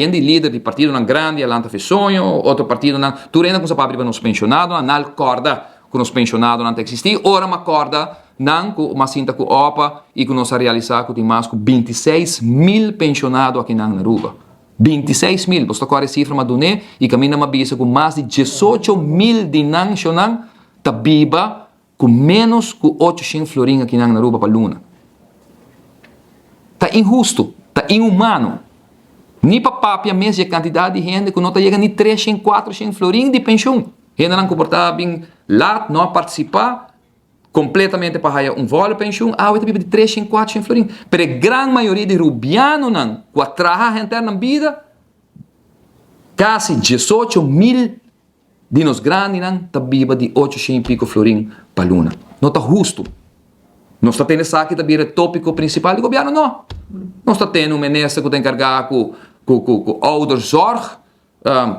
Yen di lider di partidonan grandi a lanta fe soño, otro partidonan, tur hende a cuminsa papia riba nos pensionadonan, nan al corda cu nos pensionadonan ta existi, ora m'a corda nan cu m'a sinta cu opa y cu nos a realisa cu tin mas cu 26,000 pensionado akinan na Aruba. 26,000, boso ta corda e cifra m'a dun'e y caminda m'a bisa cu mas di 18,000 di nan shownan ta biba cu menos cu 800 florin akinan na Aruba pa luna. Ta inhusto, ta inhumano. Ni pa papia mes di e cantidad di hende cu no ta yega ni 300, 400 florin di pensioen. Hendenan cu por ta bin laat, no a participa completamente pa haya un volle pensioen, awe ta biba di 300, 400 florin. Pero e gran mayoria di Rubianonan cu a traha henter nan bida, casi 18,000 Di nos grandinan ta biba di ocho shen i piko florin pa luna. No ta hustu. Nos ta tene esaki ta bira e topiko prinsipal di gobièrnu? No. Nos ta tene un minister ku ta enkargá ku ku ku ku ouderzorg,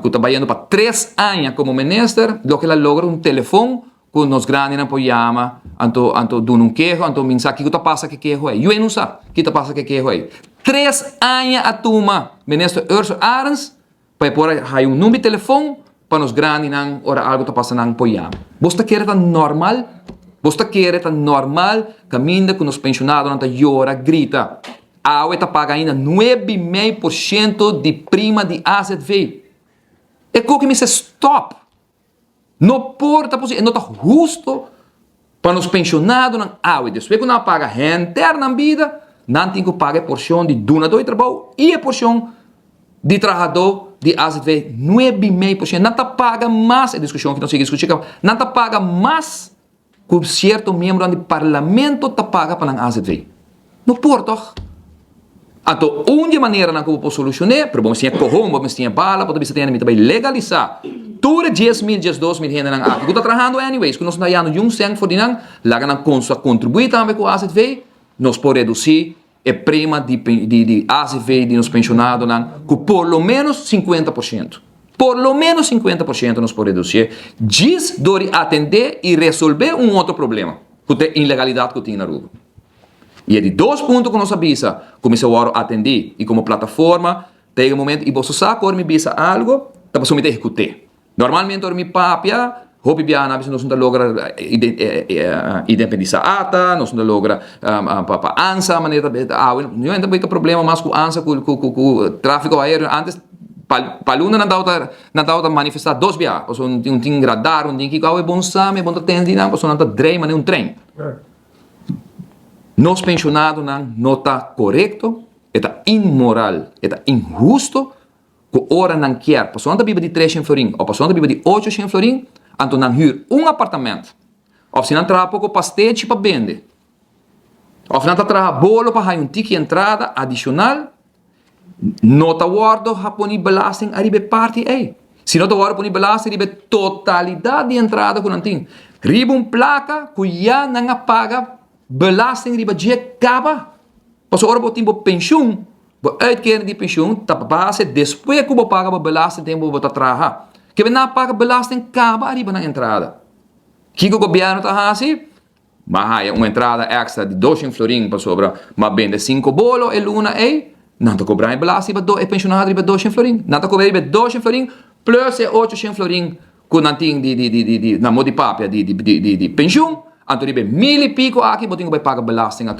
ku ta bayendo pa tres aña komo minister, loke el a logra un telefon ku nos grandinan por yama anto anto duna un keho, anto min sa kiko ta pasa ku e keho ei. Yu no sa ki ta pasa ku e keho ei. Tres aña a tuma minister Ursula Arends Pa e por a haya un number di telefon pa nos grandinan ora algo ta pasa nan por yama. Bos ta kere ta normal? Bos ta kere ta normal kaminda ku nos penshonadonan ta yora, grita? Awe ta paga ainda nuebe i mei por shento di prima di azv. E koki mester stop. No por ta posibel, e no ta husto pa nos pensionadonan awe, despues ku nan a paga henter nan bida, nan tin ku paga e porshon di dunadó di trabou i e porshon di trahadó di azv 9,5%. Nan ta paga mas, e diskushon ku nos sigui diskushi kaba, nan ta paga mas ku sierto miembronan di parlamento ta paga pa nan azv. No por tòg? Anto un di e maneranan ku bo por solushon'é, pero bo mester tin e kohon, bo mester tin e bala, bo ta bisa tene mi ta bai legalisá tur e 10,000, 12,000 hendenan aki ku ta trahando anyways, ku nos no ta hayando niun sènt for di nan, laga nan konsa kontribuí tambe ku azv, nos por redusí e prima di di azv di nos penshonadonan ku por lo ménos 50%. Por lo ménos 50% nos por redusié djis dor di atendé i resolvé un otro problema ku ta e ilegalidat ku tin na Aruba. I e di dos punto ku nos a bisa ku mester wòrdu atendí i komo plataforma ta yega e momento i boso sa ku ora mi bisa algu ta pasobra mi ta ehekut'é. Normalmente ora mi papia hopi biaha nan a bisa nos no ta logra independisá ata, nos no ta logra pa ansa manera ta awe no ta bay ta problema mas ku ansa ku ku trafiko aereo antes pa luna nan tabata nan tabata manifestá dos biaha pasobra un tin radar un tin kiko awe bon sa mi bon ta tende di nan pasobra nan ta drei manera un tren. Nos penshonadonan no ta korekto, e ta inmoral, e ta inhusto ku ora nan kier pasobra nan ta biba di treshen florin òf pasobra nan ta biba di ochoshen florin, anto nan hür un apartamènt òf si nan traha poko pastechi pa bende òf nan ta traha bolo pa haña un tiki entrada adishonal, No ta wòrdu poni belasting ariba e parti ei. Si no ta wòrdu poni belasting riba e totalidat di entrada ku nan tin. Riba un plaka ku ya nan a paga belasting riba dje kaba. Pasobra ora bo tin bo penshun, bo uitkering di penshun ta base despues ku bo paga bo belasting tempu bo ta traha. Kebe nan a paga belasting kaba ariba nan entrada. Kiko gobièrnu ta hasi? M'a haya un entrada extra di doshen florin pasobra m'a bende cinco bolo e luna ei. Nan ta cobra mi belasting riba e pensionado riba doshen florin. Nan ta cobra riba e doshen florin plus e ochoshen florin cu nan tin di di di di nan modi papia di di di di pensioen. Anto riba e mil y pico aki bo tin cu bay paga belasting atrobe.